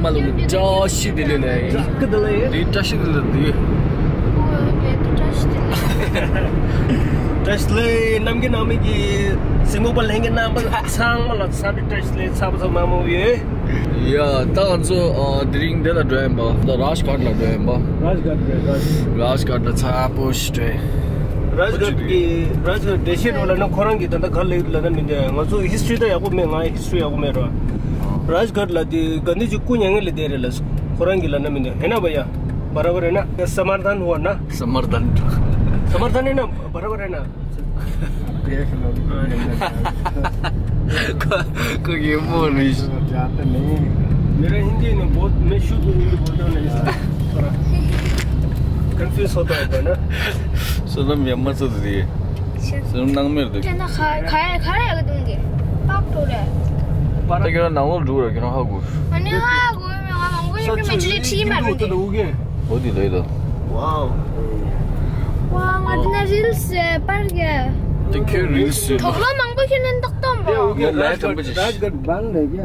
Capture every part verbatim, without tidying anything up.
མ་ལུ་བཀྲ་ཤིས་བདེ་ལེགས་ལེ། བཀྲ་ཤིས་བདེ་ལེགས་ལེ། འདི་བཀྲ་ཤིས་བདེ་ལེགས་འདི། ཨོ་ཡ་བཀྲ་ཤིས་བདེ་ལེགས། བཀྲ་ཤིས་བདེ་ལེགས། ནམ་གི་ནང་མི་གི་སེམས་པ་ལྷན་གྱི་རྣམ་པ་ཚང་མ་ལ་ཚ་བའི་བཀྲ་ཤིས་བདེ་ལེགས་ཚ་པོ་ཚ་མ་མོ་ཡོད། ཡ་ད་ང་ཚོ་དེ་རིང་འདི་ལ་འགྲོ་ཡིན་པ། ད་རཱཇ་གྷཊ་ལ་འགྲོ་ཡིན་པ། རཱཇ་གྷཊ་རེད། རཱཇ་གྷཊ་ལ་ཚ་པོ་ཞིག་འགྲོ་ཡིན། རཱཇ་གྷཊ་གི་རཱཇ་གྷཊ་འགྲེལ་བཤད་རོགས་ལབ་ན་ཁོ་རང་གི་ད་ལྟ་ག་ལེ་ལབ་ན་མི་འདུག་ང་ཚོ་ཧིས་ཊོ་རི་ད་ཡག་པོ་མེད། ང་ཡི་ཧིས་ཊོ་རི་ཡག་པོ་མེད་ར། རཱཇ་གྷཊ་ལ་དེ་ག་འདི་ཅིག་སྐུ་མྱ་ངན་ལས་འདས་རེད་ལ། ཁོ་རང་གི་ལབ་ན་མི་འདུག་ཧེ་ན་བ་ཡ། བ་ར་བ་རེད་ན། ས་མར་དན་ཧུ་ན། ས་མར་དན། ས་མར་དན་ཧེ་ན་བ་ར་བ་རེད་ན། ཁོ་ཁོ་གི་མོ་རེད། मेरा हिंदी में बहुत, मैं शुद्ध हिंदी बोलता हूँ नहीं सर। कंफ्यूज होता है ना। ས་ལམ་ཡ་མ་ཚོ་དེ། ས་ལམ་ནང་མེར་དེ། ཁྱེད་ན་ཁ་ཁ་ཁ་ཡ་ག་དུང་གི། པག་ཏུ་རེད། ད་ཁྱེད་ན་ནང་ལོགས་འགྲོ་ར་ཁྱེད་ན་ཧ་གོ། ཨ་ནི་ཧ་གོ་མེད། ང་མང་པོ་ཡོད་མེད་ཅི་ལས་ཁྲིད་མ་རེད། འོ་དེ་ལས་ད། ཝའོ། ཝའོ། ང་འདི་ན་རིལ་སི་པར་གྱི། དེ་ཁྱོད་རིལ་སི། དོགས་སློང་མང་པོ་ཁྱོད་ནི་འདོགས་སྟངས་པོ། ཡ་ལས་དམ་པ་ཅིག་རཱཇ་གྷཊ་བན་ལས་ཀྱ།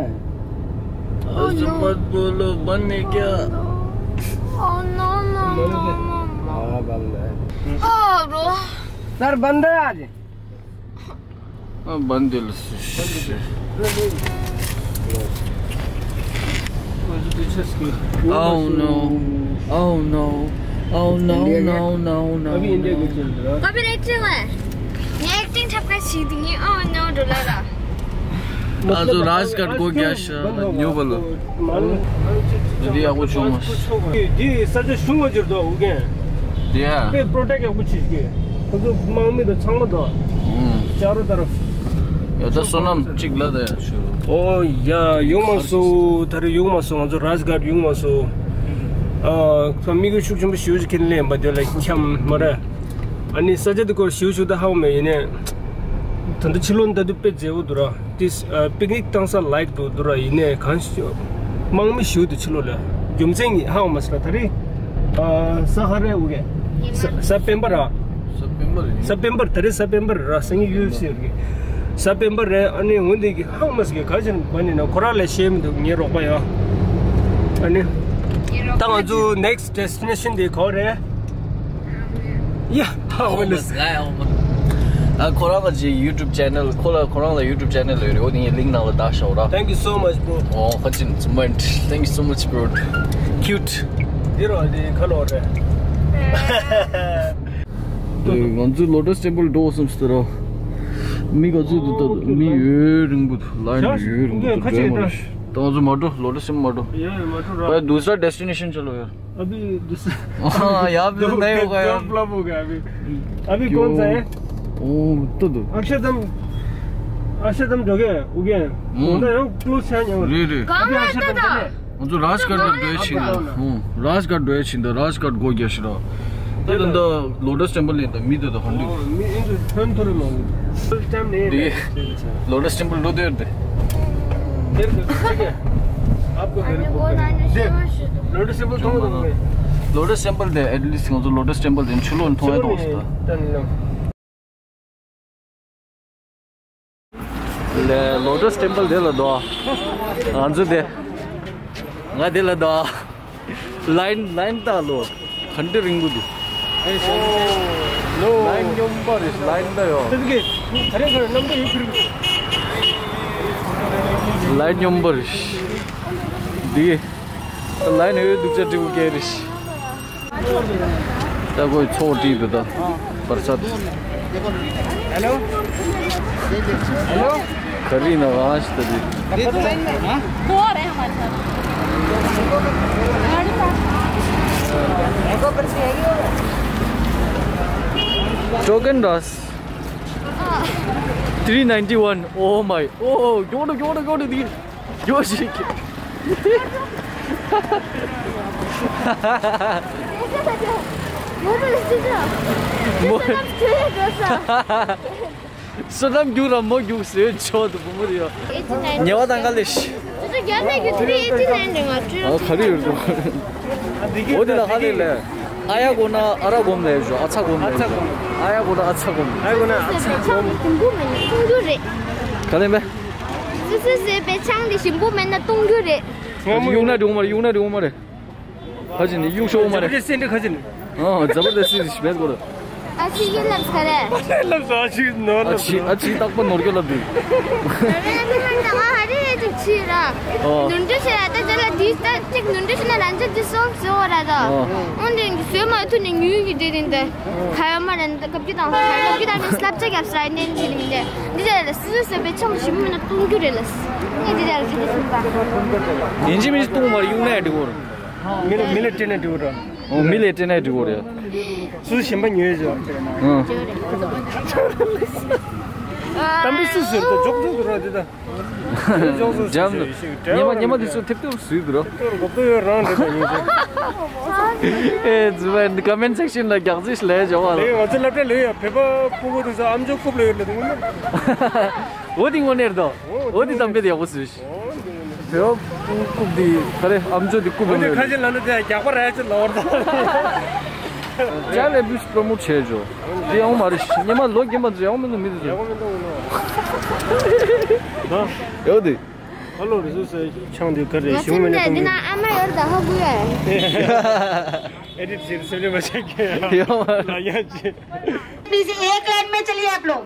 ཨོ་ནོ། མ་ཏོ་ལོ་བན་ལས་ཀྱ། ཨོ་ནོ་ནོ་ནོ་ནོ་ནོ། ཨ་བན་ལས། ཨོ་རོ། སར་བན་ལས་ཨ་ཅེ། ཨ་བན་དེ་ལ་སུ་ཤི། Oh no. Oh no. Oh no, no, no, no, no. अभी इंडिया के चल रहा। कॉपीराइट चल रहा है। ये एक्टिंग ठप का सीध नहीं। Oh no, डोला रहा। ང་ཚོ་རཱཇ་གྷཊ་སྒོ་རྒྱག་ཤག་ཉོ་བ་ལ། འདི་ཡག་པོ་བྱུང་མ་སོང་། འདི་ས་ཆ་ཆུང་བ་ཅིག་འདུག་འུ་གན། དེ་ཡ། དཔེ་པྲོ་ཊེག་ཡག་པོ་བྱེད་ཀྱི། ཁོ་ཚོ་དམག་མི་དང་ཚང་མ་དང་། ཨུམ། ཅ་རོ་ཏ་ར་ཧྥ། ཡ་ད་བསོད་ནམས་གཅིག་ལ་ད་ཡ་ཞུ། ཨོ་ཡ་ཡོང་མ་སོང་། ད་རེས་ཡོང་མ་སོང་། ང་ཚོ་རཱཇ་གྷཊ་ཡོང་མ་སོང་། ཨ་ཁ་མི་གི་ཤུགས་ཆེན་པོ་ཞུ་ཞིག་ཁྱེར་ལེན་པ་དེ་ལ་འཁྱམ་མ་རེད། ཨ་ནི་ས་ཆ་དེ་སྐོར་ཞུ་ཞུ་ད་ཧ་གོ་མེད་ཡིན་ནས། ད་ལྟ་ཕྱི་ལོགས་ནས་ལྟ་དུས་དཔེ་མཛེས་པོ་འདུག་ར། ཏིས་ཨ་པིག་ནིག་བཏང་ས་ལའིག་འདུག་འདུག་ར། ཡིན་ནའི་གང་ཞིག་དམག་མི་ཞིག་འདུག་ཕྱི་ལོགས་ལ། རྒྱུ་མཚན་ཧ་གོ་མ་སོང་། ད་རེས་ཨ་ས་ཧ་རེ་འུ་གེ། ས་ས་སྤེན་པ་ར། ས་སྤེན་པ་རེད། ས་སྤེན་པ་རེད། ད་རེས་ས་སྤེན་པ་རེད་ར། སང་ཉིན་གཡུལ་ཟེར་གི། ས་སྤེན་པ་རེད། ཨ་ནི་འོན་ཏེ་གི་ཧ་གོ་མ་སོང་གི། ག་ཅིག་བ་ནི་ན་ཁོ་རང་ལས་ཤེས་མི་འདུག་ངའི་རོགས་པ་ཡ། ཨ་ནི་ད་ང་ཚོ་ནེག་སི་ཌེ་སི་ཊི་ནེ་ཤན་དེ་ག་རེད། ཡ། ཨ་ཁོ་རང་གི་ཅིག་ཡུ་ཊུབ་ཅེ་ནལ། ཁོ་ལ་ཁོ་རང་ལ་ཡུ་ཊུབ་ཅེ་ནལ་ཡོད་རེད། འོ་དེ་ངས་ལིང་ཀི་ནང་ལ་བཏགས་ཤག་ར། Thank you so much, bro. ཨོ་ཁ་ཅིག་ཙུམ་པ། Thank you so much, bro. Cute. འདི་རོ་འདི་ཁ་ལོ་རེད། ང་ཚོས་ལོ་ཊས་ཊེམ་པལ་འགྲོ་བསམ་སྟེ་ར། མི་ག་ཚོད་འདུག་ད། མི་ཡོད་རིང་པོ་འདུག་ལའིན་ཡོད་རིང་པོ་འདུག་ཁ་ཅིག་ད་ང་ཚོ་མ་འགྲོ། ལོ་ཊས་ཊེམ་པལ་མ་འགྲོ། ཡ་མ་འགྲོ་ར། भाई, दूसरा डेस्टिनेशन चलो यार। अभी दूसरा। हाँ, यहाँ पे तो नहीं होगा यार। क्यों? अभी कौन सा है? ओ, तो दो। अक्षरधाम, अक्षरधाम जो गया, वो गया। हम्म। होता है, वो क्लोज है यहाँ। रे, रे। अभी अक्षरधाम चले। ང་ཚོ་རཱཇ་གྷཊ་འགྲོ་ཡ་ཕྱིན་ད། ཧུང་། རཱཇ་གྷཊ་འགྲོ་ཡ་ཕྱིན་ད། རཱཇ་གྷཊ་སྒོ་རྒྱག་ཤི་ར། ད་ད་ད་ལོ་ཊས་ཊེམ་པལ་ཡིན་ད། མི་ད་ད་ཧོན་ཏུ། ལོ་ཊས་ཊེམ་པལ་འགྲོ་དེར་དེ། ལོ་ཊས་ཊེམ་པལ་དེ་ཨེཊ་ལིསཊ་ང་ཚོ་ལོ་ཊས་ཊེམ་པལ་དེ་ཕྱི་ལོགས་མཐོང་ཡ་དང་ཟེར་ད། ལོ་ཊས་ཊེམ་པལ་དེ་ལ་འདུག་ང་ཚོ་དེ། ང་དེ་ལ་འདུག་ལའིན་ལའིན་ལྟ་ལོ། ག་འདྲ་རིང་པོ་འདུག་ལའིན་སྙོམས་པ་རེད། ལའིན་ལྟ་ཡོད། ལའིན་སྙོམས་པ་རེད། འདི་ལའིན་ཡོད་འདུག་ཅ་འདྲ་པོ་སྐད་རེད། ད་ཁོས་ཚོགས་བྲིས་འདུག་ད་བར་ཆད། हेलो। हेलो। ག་རེ་ཡིན་ན་རང་ཞིག་ད་དེ། टोकन रस। Three ninety one. Oh my। Oh, क्यों ना, क्यों ना, क्यों ना दी। ཡོ་ཞིག་བསོད་ནམས་རྒྱུག་ར་མོ་རྒྱུག་ཟེར་ཆོག་ཏུ་བུ་མོ་རེད་ཡོ། ཉེ་བ་དང་ག་ལེ་ཤི། ཨོ་ག་རེ་ཡོད་འདུག་ཨོ་དེ་ལ་ག་ལེ་ལེ། ཨ་ཡ་གོ་ན་ཨ་ར་གོམ་ལེ་ཞོ། ཨ་ཚ་གོམ་ལེ་ཞོ། ཨ་ཡ་གོ་ན་ཨ་ཚ་གོམ། ཨ་ཡ་གོ་ན་ཨ་ཚ་གོམ། ག་ལེ་མེ། སུ་སུ་ཟེར་པའི་ཆང་དེ་ཞིམ་པོ་མེད་ན་བཏུང་རྒྱུ་རེད། གཡུག་ན་འགྲིག་མ་རེད། གཡུག་ན་འགྲིག་མ་རེད། ཁ་ཅིག་ནི་གཡུག་ཤོག་མ་རེད། ཁ་ཅིག་ནི། ཨ་ཛ་བར་དསྟི་ཞིག་མེད་གོ། ཨ་ཅིག་གཡུག་ལབ་ས་རེད། ལབ་ས་ཨ་ཅིག་ནོར་ཨ་ཅིག་ཨ་ཅིག་རྟག་པ་ནོར་གྱི་ལབ་དུས། ཨ་རེ་ཨ་རེ་ཧ་རེ་ཅིག་ཆི་ར། ནོར་འཁྲུལ་ཤེས་ར་ད་ཅི་ལ་དུས་ད་ཅིག་ནོར་འཁྲུལ་ཤེས་ན་རང་ཅག་ཅི་སོང་ཟེར་བ་ར་ད། འོན་ཏེ་བཟོས་མ་ཐུབ་ནས་ཉུལ་གྱི་བསྡད་ནས་འདི། ཁ་ཡ་མ་ར་འདི་སྐབས་ཀྱི་དང་ཁ་སྐབས་ཀྱི་དང་ནི་སླབ་ཅག་རྒྱབ་ས་ར་ནན་གྱི་ནི་མི་འདི། འདི་ལ་སུ་སུ་བས་ཆང་ཞིམ་མིན་ན་གཏོང་རྒྱུ་རེད་ལ། ངས་འདི་ལ་ཁ་ཏི་སུ་པ། ཡིན་གཅིག་མིན་གཅིག་གཏོང་མ་རེད། གཡུག་ན་ཡང་འགྲིག་གོ་རེད། མི་ལ་མི་ལ་སྤྲད་ན་འགྲིག་གོ་རེད། ཨོ་མི་ལ་སྤྲད་ན་འགྲིག་གོ་རེད། སུ་གཞན་པ་ཉོས་བྱས། ཨང་། གཏམ་དཔེ་སུ་ཟེར་དུ་འཇོག་འཇོག་ཏུ་ར་འདི་ད། འཇོག་སུ་ཟེར་ཞིག་ཉི་མ་ཉི་མ་འདི་ཚོ་ཐེབས་ཐེབས་སུས་དུ་ར། ལོབ་ཏོ་ཡོད་རང་རེད་ད་ཡིན་ཟེར། ཨེ་ཛི་བ་ཀོ་མེན་སེག་ཤན་ལ་རྒྱག་རྩིས་ལས་བྱ་བ་ལ། ལས་ང་ཚོ་སློབ་གྲྭ་ལས་ཡ་བོད་པ་ཕྲུ་གུ་དེ་ཚོ་ཨམ་ཅོག་རྐུབ་ལ་ཡོད་ལ་དུ་ངོ་ནི། འོ་དེ་དངོས་གནས་རེད་དོ། འོ་དེ་གཏམ་དཔེ་དེ་ཡག་པོ་བཟོས་ཤིག་བོད་པ་རྐུབ་དེ་ག་རེ་ཨམ་ཅོག་དེ་རྐུབ་འོ་དེ་ལ་ཁ་ཡོད་ཅིག་ལ་ནི་དེ་རྒྱག་པ་ར་ཡ་ཅིག་ལ་བར་དོ། ཅ་ལེ་བུས་པྲོ་མོཊ་བྱས་ཇོ། དེ་ཡག་པོ་མ་རེད་ཤི། ཉི་མ་ལོ་རྒན་པ་ཚོ་ཡག་པོ་མི་འདུག་མི་དེ་ཚོ། ཡག་པོ་མི་འདུག་ནོ། ཡོད་དེ། ཧ་ལོ་རི་སུ་སེ་ཆང་དེ་ག་རེ་ང་ཞིམ་མི་ཚེ་འདི་ན་ཨ་མ་ཡོད་ད་ཧ་གུ་ཡ། ཨེ་ཌིཊ་བྱེད་སེམས་ལས་མ་བྱེད་ཀྱི་ཡོད་མ་རེད། ལ་ཡ་ཅི། प्लीज एक लाइन में चलिए आप लोग।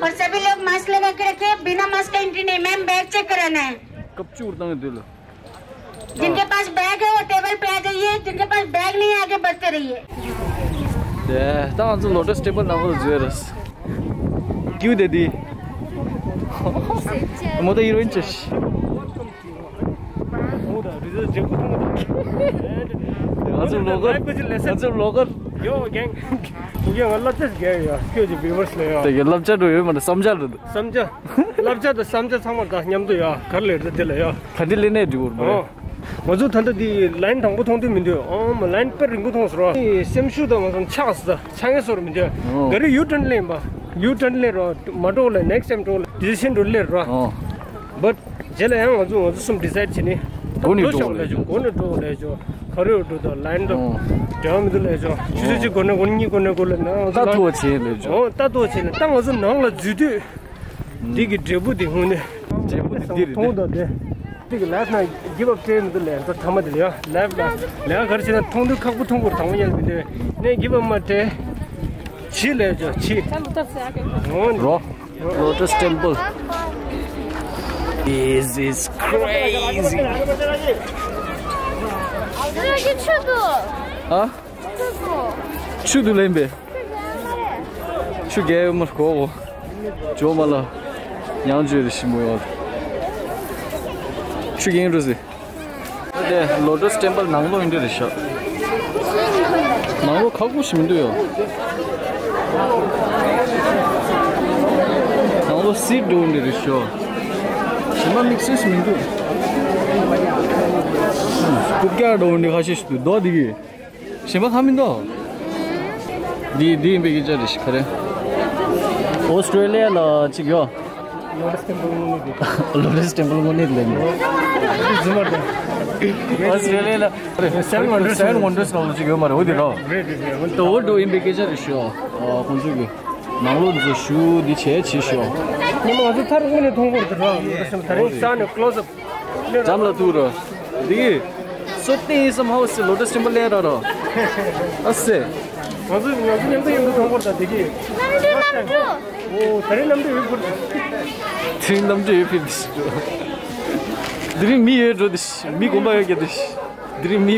और सभी लोग मास्क लगा के रखिए, बिना मास्क का एंट्री नहीं। मैम, बैग चेक कराना है। སྐབས་བཅུ་བཏང་དུས་ལ། जिनके पास बैग है वो टेबल पे आ जाइए, जिनके पास बैग नहीं है आगे बढ़ते रहिए। དེ་ད་ང་ཚོ་ལོ་ཊས་ཊེམ་པལ་ནང་ལ་འཛུལ་རེད། ཀྱུ་དེ་དེ། མོ་ད་ཧི་རོ་ཨིན་ཆེ། ང་ཚོ་ལོ་གར། ང་ཚོ་ལོ་གར། ཡོ་གེང་། ཁོ་གེང་ང་ལབ་ཚེ་གེང་ཡ་ཁྱོད་ཀྱི་བི་ཝར་སི་ལ་ཡ། དེ་གི་ལབ་ཆ་འགྲོ་ཡོད་མ་རེད། བསམ་འཆར་རེད། བསམ་འཆར། བསླབ་བྱ་དང་བསམ་འཆར་ཚང་མ་དང་མཉམ་དུ་ཡ་གར་ལས་རེད་དེ་ལ་ཡ། ག་འདི་ལས་གནས་འགྲིག་གོ་རེད། ང་ཚོ་ད་ལྟ་འདི་ལའིན་དང་པོ་མཐོང་དུས་མི་འདུག་ཨོ་མ་ལའིན་དཔེ་རིང་པོ་མཐོང་སོང་ར། སེམས་ཤུགས་དང་མ་སོང་ཆགས་སོང་ཆགས་ངེས་སོར་མི་འདུག་ཨོ། ག་རེ་ཡུ་ཊརན་ལེན་པ། ཡུ་ཊརན་ལེན་རོ་མ་འགྲོ་ལ་ནེགསི་ཊེམ་འགྲོ་ལ་ཌི་སི་ཤན་འགྲོ་ལེ་རོ། ཨོ། བཊ་རྗེས་ལ་ཡང་ང་ཚོ་ང་ཚོ་གསུམ་ཌི་སའིཌ་བྱེད་ནི། གོ་ནས་འགྲོ་ལེ་ཆོ། གོ་ནས་འགྲོ་ལེ་ཆོ། ག་རེ་འགྲོ་དང་ལའིན་དང་འབྲེལ་བ་མི་འདུག་ལེ་ཆོ། ཆུ་ཚོད་གཅིག་གོ་ནས་གོ་ནས་གཉིས་གོ་ནས་གོ་ལ་ན་ང་ཚོ་ལྟ་ཐུབ་པ་བྱེད་ལེ་ཆོ། ཨོ་ལྟ་ཐུབ་པ་བྱེད་ལེ། ད་ང་ཚོ་ནང་ལ་འཛུལ་དུས། འདི་གི་འབྲས་བུ་འདི་ཧུང་ནས། འབྲས་བུ་འདི་འདི་རེད། མཐོང་དང་འདི། འདི་གི་ལས་ན་གིབ་ཨབ་སྤྲད་མི་འདུག་ལས་ད་ཐ་མ་འདི་ལ་ཡ་ལེབ་ལ་ལས་ག་རེ་བྱེད་ན་མཐོང་དུས་ཁག་པོ་མཐོང་དགོས་དང་པོ་ཡང་མི་འདུག་ནས་གིབ་ཨབ་མ་སྤྲད། ཕྱི་ལས་ཆོ་ཕྱི། ཨོ་ནི། རོ། Lotus Temple. This is crazy. ཨ། ཆུ་དུ་ལེན་པས། ཆུ་རྒྱལ་ཡོད་མར་གོ་གོ། ཇོ་མ་ལ། ཡང་ཇོ་རེ་ཞིམ་མོ་ཡོད། ཆུ་རྒྱན་རུ་ཟི། དེ་ལོ་ཊས་ཊེམ་པལ་ནང་ལོགས་ཡིན་འདྲ་རེད་ཤག་ནང་ལོགས་ཁག་པོ་ཞིག་མི་འདུག་ཡོ། ནང་ལོགས་སིཊ་འགྲོ་འདྲ་རེད་ཤག་ཞིམ་པ་དམིགས་བསལ་ཞིག་མི་འདུག་རྐུབ་བཀྱག་འགྲོ་འདྲ་ཁ་ཤས་ཤིག་འདུག་རྡོ་འདི་གི། ཞིམ་པ་ཁ་མི་འདུག་འདི་འདི་ཡིན་པའི་སྐད་ཆ་རེད་ཤག་ག་རེ། ཨོ་སི་ཀྲོ་ལི་ཡ་ལ་ཅིག་ཡོད། ལོ་ཊས་ཊེམ་པལ་དངོས་གནས་དེ། ལོ་ཊས་ཊེམ་པལ་དངོས་གནས་དེ་ལས་མེད། འདི་རྫུན་མ་རེད། ཨོ་སི་ཀྲོ་ལི་ཡ་ལ་སེ་ཝན་ཝན་ཌར་སི། སེ་ཝན་ཝན་ཌར་སི་ལ་ཅིག་ཡོད་མ་རེད། འོ་དེ་རོ། རེད་རེད་རེད། འོ་དེ་འོ་འགྲོ་ཡིན་པའི་སྐད་ཆ་རེད་ཤག་ཨ་ཁོང་ཚོ་གི་ནང་ལོགས་འདི་ཚོ་ཞུ་འདི་བྱས་བྱས་ཤག་ཉི་མ་ང་ཚོ་ཐར་དངོས་གནས་མཐོང་གོ་རེད་དེ་རོ། ལོ་ཊས་ཊེམ་པལ་ད་རིང་ས་ནས་ཀློ་སི་ཨབ། འགྲམ་ལ་ཐུག་རོ། འདི་གི་སོ་ཏིང་ཡིན་བསམ་ཧ་བ་སི་ལོ་ཊས་ཊེམ་པལ་ལེན་ར་རོ། ཨ་སེ། ང་ཚོ་ང་ཚོ་མཉམ་དུ་མཉམ་དུ་མཐོང་གོ་རེད་ད་འདི་གི། གནམ་གྲུ་གནམ་གྲུ། ཨོ་ད་རིང་གནམ་གྲུ་ཡོད་གོ་རེད། དེ་རིང་གནམ་གྲུ་ཡོད་ཕིབ། དེ་རིང་མི་ཡོད་འགྲོ་དེ་མི་དགོན་པ་ཡོད་ཀྱི་དེ། དེ་རིང་མི།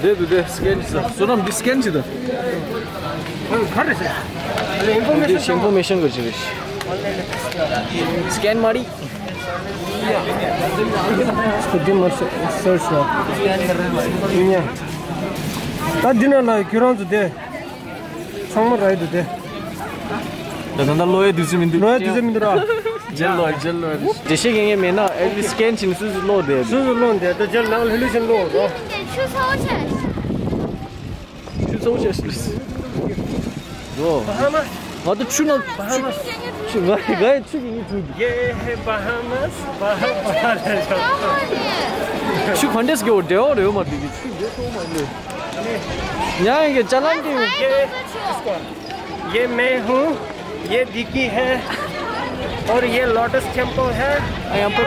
འདི་འདུག་འདི་སི་ཀེན་བྱེད་དང་། བསོད་ནམས་འདི་སི་ཀེན་བྱེད་དང་། ག་རེ་བྱེད། འདི་ཨིན་ཕོར་མེ་ཤན་ག་རེ་བྱེད། སི་ཀེན་མ་རེད། འདི་མ་སར་ཆ་ཡ། ད་འདི་ན་ལ་ཁྱོད་རང་ཚོ་དེ། ཚང་མ་ར་ཡི་འདུག་སྟེ། ད་ད་ད་ལོ་ཡི་དུས་ཚོད་མི་འདུག་ལོ་ཡི་དུས་ཚོད་མི་འདུག་ར། རྗེས་ལོ་རྗེས་ལོ། འགྲེལ་བཤད་མཁན་མེད་ན་ཨེ་ལི་སི་ཀེན་བྱས་ནས་སུ་སུ་ལོ་དེ། སུ་སུ་ལོ་དེ་ད་རྗེས་ལ་ལྷོད་ལྷོད་བྱས་ལོ་རོ། ཆུ་ཚ་བོ་ཆེ། ཆུ་ཚ་བོ་ཆེ་ཞིག་རོ། ང་ད་ཆུ་ན་ཆུ་ཆུ་ང་ང་ཡི་ཆུ་གི་ཡིད་ཚུལ་འདུག་ཡེ་ཧེ་བྷ་ཧ་མ་སི་བྷ་ཧ་བྷ་ཧ་རེད། ཆུ་ག་འདྲས་ཀྱི་འོ་འབྲེལ་བ་རེད་མ་འདི་གི་ཆུ་འདྲེས་སོང་མ་ལོས། यहाँ के चलन की। ये, ये मैं हूँ, ये डिकी है, और ये लोटस टेम्पल है,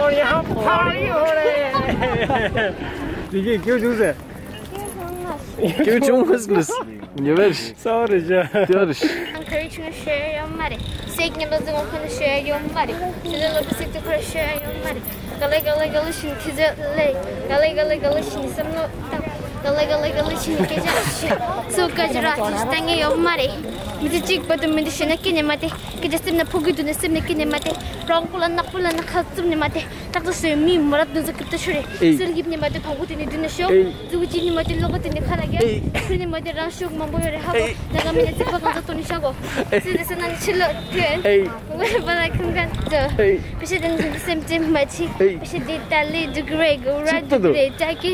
और यहाँ पार्टी हो रहे हैं। डिकी, क्यों जूस है? क्यों जूस? ये वेश। Sorry, जा। Sorry. ཁ་རི་ཆུང་ཤེས་ཡོད་མ་རེད། སེག་ཉི་ལོ་ཙི་ངོ་ཁོ་ན་ཤེས་ཡོད་མ་རེད། ཤེས་ལོ་ཙི་སེག་ཏུ་ཁོ་ཤེས་ཡོད་མ་རེད། ག་ལེ་ག་ལེ་ག་ལེ་ཤིན་ཁི་ཟེ་ལེ། ག་ལེ་ག་ལེ་ག་ལེ་ཤིན་སེམས་ནོ་ཏམ། ག་ལེ་ག་ལེ་ག་ལེ་ཤིན་སྐད་ཆ་ཤེས། སོ་སྐད་ཆ་ར་ཤིན་ཏང་ངེ་ཡོད་མ་རེད། མི་ཚེ་གཅིག་པ་དུ་མི་འདི་ཤེས་ན་སྐྱེ་ནས་མ་དེ། སྐད་ཆ་སེམས་ན་ཕོ་གི་དུ་ནས་སེམས་ནས་སྐྱེ་ནས་མ་དེ། རང་པོ་ལ་ནག་པོ་ལ་ན་ཁ་བཙུམ་ནས་མ་དེ། ཏག་ཏག་སོའི་མི་མོ་རབ་དུ་ཟ་ཀིབ་ཏུ་ཤོར་རེད། ཨེ། སེར་ཡིབ་ནས་མ་དེ་གོང་བུ་དེ་ནས་མདུན་ནས་ཤོག་ཨེ། ཙུ་གུ་ཅི་ནས་མ་དེ་ལོག་ག་དེ་ནས་ཁ་ལ་རྒྱག་ཨེ། ཁུ་ནས་མ་དེ་རང་ཤོག་མང་པོ་ཡོད་རེད་ཧ་གོ། ཨེ། ནག་མི་ནས་ཚིག་པ་གང་ཚ་ཏོ་ནས་ཤ་གོ། ཨེ། སེ་ལེ་སེ་ན་ནི་ཆི་ལོ་ཐེ། ཨེ། ཝེ་བ་ལ་ཁང་ཁང་ཙོ། ཨེ། པེ་ཤེ་དེ་ནི་སེམས་ཅན་མ་ཆི། ཨེ། པེ་ཤེ་དེ་ཏ་ལི་འགྲུག་རེད་གོ་ར་འགྲུག་རེད་ཏ་ཀི།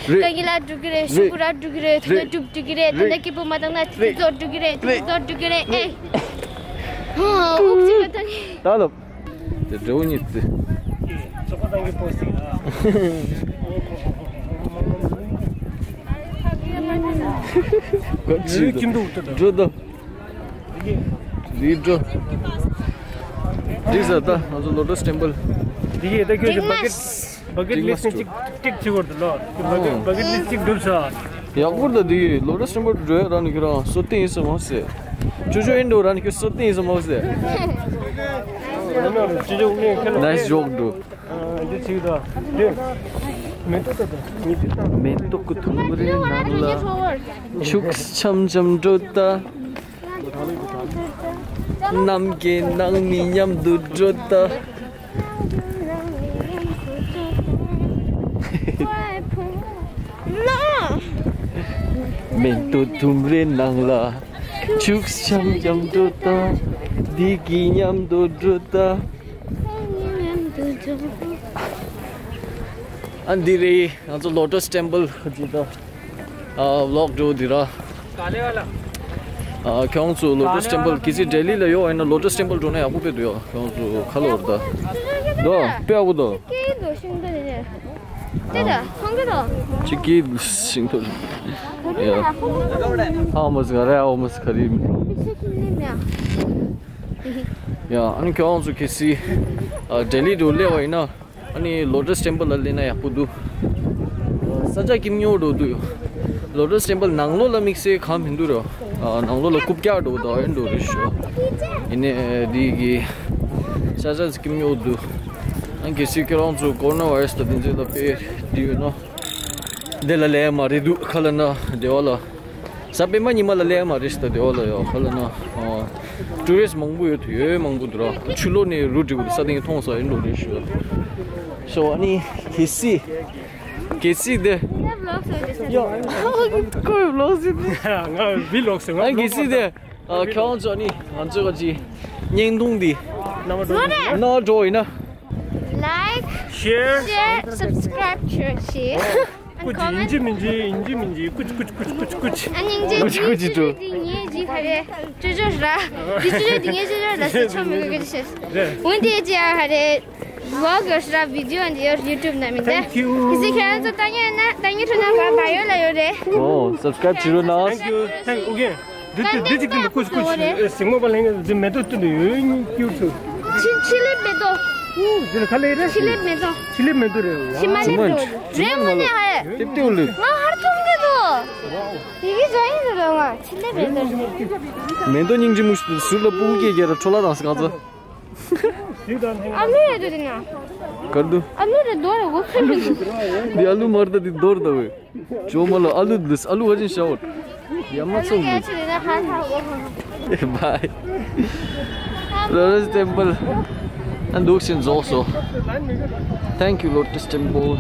རེད། ཀ་གི་ལ་འགྲུག་རེད་ཤུ་གུ་ར་འགྲུག་རེད་ཐོ་ན་འགྲུབ་འགྲུག་རེད་ཐོ་ན་སྐྱིད་པོ་མ་བཏང་ན་ཐི་ཐི་ཙོ་འགྲུག་རེད་ཐི་ཐི་ཙོ་འགྲུག་རེད་ཨེ། ཧོ་ཨུག་ཅི་མ་བཏང་ངི། ད་ལོ། དེ་འདྲ་བོ་ཉིད་དེ། ག་ཅི་འགྲོ་དོ། འདི་འགྲོ། འདི་ཟ་ད་ང་ཚོ་ལོ་ཊས་ཊེམ་པལ། འདི་ཡེ་ད་ཁྱོད་ཀྱི་བ་ཀེ་ཊི་བ་ཀེ་ཊི་ལིསྟ་ནས་གཅིག་གཅིག་བྱེད་དགོས་འདུག་ལོ། བ་ཀེ་ཊི་བ་ཀེ་ཊི་ལིསྟ་གཅིག་འགྲུབ་ས། ཡག་པོ་ད་འདི་ལོ་ཊས་ཊེམ་པལ་འགྲོ་ཡ་ར་ནི་ཁྱོད་རང་སོ་ཏེ་ཡིན་ས་མ་ཟེ། ཅོ་ཅོ་ཨིན་འགྲོ་ར་ནི་ཁྱོད་སོ་ཏེ་ཡིན་ས་མ་ཟེ། ནའིསི་ཇོག་འགྲོ། འདི་ཚིག་དང་འདི་མེ་ཏོག་ད་མེ་ཏོག་གི་ཐུམ་རེ་ནང་ལ་ཆུག་འཆམ་འཆམ་འགྲོ་ད། ནམ་མཁའི་ནང་མི་མཉམ་དུ་འགྲོ་ད། མེ་ཏོག་ཐུམ་རེ་ནང་ལ་ཆུག་འཆམ་འཆམ་འགྲོ་ད། འདི་གི་མཉམ་དུ་འགྲོ་ད། ཨ་འདི་རེད་ང་ཚོ་ལོ་ཊས་ཊེམ་པལ་ག་ཅི་ད། ཨ་ཝི་ལོག་འགྲོ་འདི་ར། ཨ་ཁྱོད་ཚོ་ལོ་ཊས་ཊེམ་པལ་གལ་སྲིད་ལྡི་ལི་ལ་ཡོད་ཨ་ཡིན་ན་ལོ་ཊས་ཊེམ་པལ་འགྲོ་ན་ཡག་པོ་དཔེ་འདུག་ཡ། ཁྱོད་ཚོ་ཁ་ལོ་ར་ད། དོ་དཔེ་ཡག་པོ་འདུག་ཀེ་ལོ་ཤིང་ཏོ་རེད། དེ་ད་ཁོང་གི་རོ། ཅི་ཀེ་ཤིང་ཏོ་རེད། ཡ། ཧ་མ་སི་ག་རེ་ཧ་མ་སི་ག་རེ། ཡ་ཨ་ནི་ཁྱོད་ཚོ་གལ་སྲིད་ཨ་ལྡི་ལི་འགྲོ་སླེབས་པ་ཡིན་ན། ཨ་ནི་ལོ་ཊས་ཊེམ་པལ་ལ་སླེབས་ན་ཡག་པོ་འདུག་ས་ཆ་སྐྱིད་ཉོ་འགྲོ་འདུག་ལོ་ཊས་ཊེམ་པལ་ནང་ལོགས་ལ་དམིགས་བསལ་གང་མི་འདུག་རོ། ནང་ལོགས་ལ་རྐུབ་བཀྱག་འགྲོ་འདུག་ཨེ་འགྲོ་རེད་ཤོ། ཡིན་ནའི་འདི་གི་ས་ཆ་སྐྱིད་ཉོ་འདུག་ཨ་གལ་སྲིད་ཁྱེད་རང་ཚོ་ཀོ་རོ་ན་བྷ་ཡི་ར་སི་དང་དེ་ཚོ་ལ་དཔེ་འདི་ཡོད་ན། འདི་ལ་སླེབས་མ་རེད་འདུག་ཁ་ལ་ན་སྡེ་བ་ལ། གཟའ་སྤེན་པ་ཉི་མ་ལ་སླེབས་མ་རེད་ཤི་ད་སྡེ་བ་ལ་ཡོད་ཁ་ལ་ན། ཨ་ཊུ་རི་སི་མང་པོ་ཡོད་ཡོད་མང་པོ་འདུག་ར། ཆུ་ལོག་ནས་རུ་འགྲིག་པོ་འདུག་ས་སྟེང་མཐོང་ས་ཡིན་འགྲོ་རེད་ཤི། སོ་ཨ་ནི་གལ་སྲིད་གལ་སྲིད་དེ། ཡོ་ཁོའི་ཝི་ལོག་ཟེར། ང་ཝི་ལོག་ཟེར་ང་ཨ་གལ་སྲིད་དེ། ཨ་ཁྱོད་ཚོ་ནི་ང་ཚོ་ག་ཅི་བརྙན་ཐུང་འདི་ན་འགྲོ་ཡིན་ན། Like, share, share, subscribe, share, share, and ཀུ་ཅི་ཡིན་གཅིག་མིན་གཅིག་ཡིན་གཅིག་མིན་གཅིག་ཀུ་ཅི་ཀུ་ཅི་ཀུ་ཅི་ཀུ་ཅི་ཀུ་ཅི། ཨ་ནི་ཀུ་ཅི་ཀུ་ཅི་ཀུ་ཅི་ཀུ་ཅི་ཀུ་ཅི། འདི་ཅོ་ཅོ་ར། འདི་ཅོ་ཅོ་འདི་ངའི་ཅོ་ཅོ་ར་སེ་ཆོ་མི་གི་ཅི་ཤེས། འོན་ཏེ་ཅི་ཡ་ཧ་རེ། ཝོག་གི་ར་བི་ཌིའོ་འདི་ཡོད་ཡུ་ཊུབ་ན་མི་འདི། Thank you. ཁྱེད་ཚོ་ལྟ་ཉན་ན་ལྟ་ཉན་ཁྲོད་ན་བ་བ་ཡོད་ལ་ཡོད་རེད། ཨོ་སབ་སི་ཀ་རེབ་བྱེད་རོགས་གནང་། Thank you. Thank you again. འདི་ལྟ་འདི་ཅིག་ཏུ་ཀུ་ཅི་ཀུ་ཅི་ཟིང་མོ་པ་ལྷན་འདི་མེ་ཏོག་ཏུ་འདི་ཡོད་ཉིད་ཀྱུར་ཚུ། ཕྱི་ཕྱི་ལེབ་མེ་ཏོག་འདི་ལ་ཁ་ལེ་རེད། ཕྱི་ལེབ་མེ་ཏོག་ཕྱི་ལེབ་མེ་ཏོག་རེད། ཕྱི་མ་ལེབ་ཏོག་རེད་མོ་ནས་ཧ་ཡ། ཏིབ་ཏིབ་ལུ། ང་ཧར་ཐུང་གི་ཏོ། ཡི་གེ་ཟ་ཡིན་ཟེར་ལ་ང་ཕྱི་ལེབ་མེ་ཏོག་མེ་ཏོག་སྙིང་རྗེ་མོ་ཟུར་ལ་སྤུ་གུ་སྐྱེས་རྒྱ་ར་འཕྲོ་བརླག་དང་སྐང་ཚ། ཨ་ལུ་ཡ་དུ་དེ་ན། གར་དུ། ཨ་ལུ་རེ་རྡོ་རེ་འོ་ཚོད་མི་འདུག་འདི་ཨ་ལུ་མར་ད་འདི་རྡོར་ད་བས། ཇོ་མ་ལ་ཨ་ལུ་འདི་ཨ་ལུ་བ་ཅན་ཤ་འོར། ཡ་མ་ཚོམ་ཡ་འདི། ཆི་རེ་ན་ཧ་ཧ་འོ། Bye. Lotus Temple. ཨ་འདུག་ཤིན་རྫོགས་སོ། Thank you, Lotus Temple.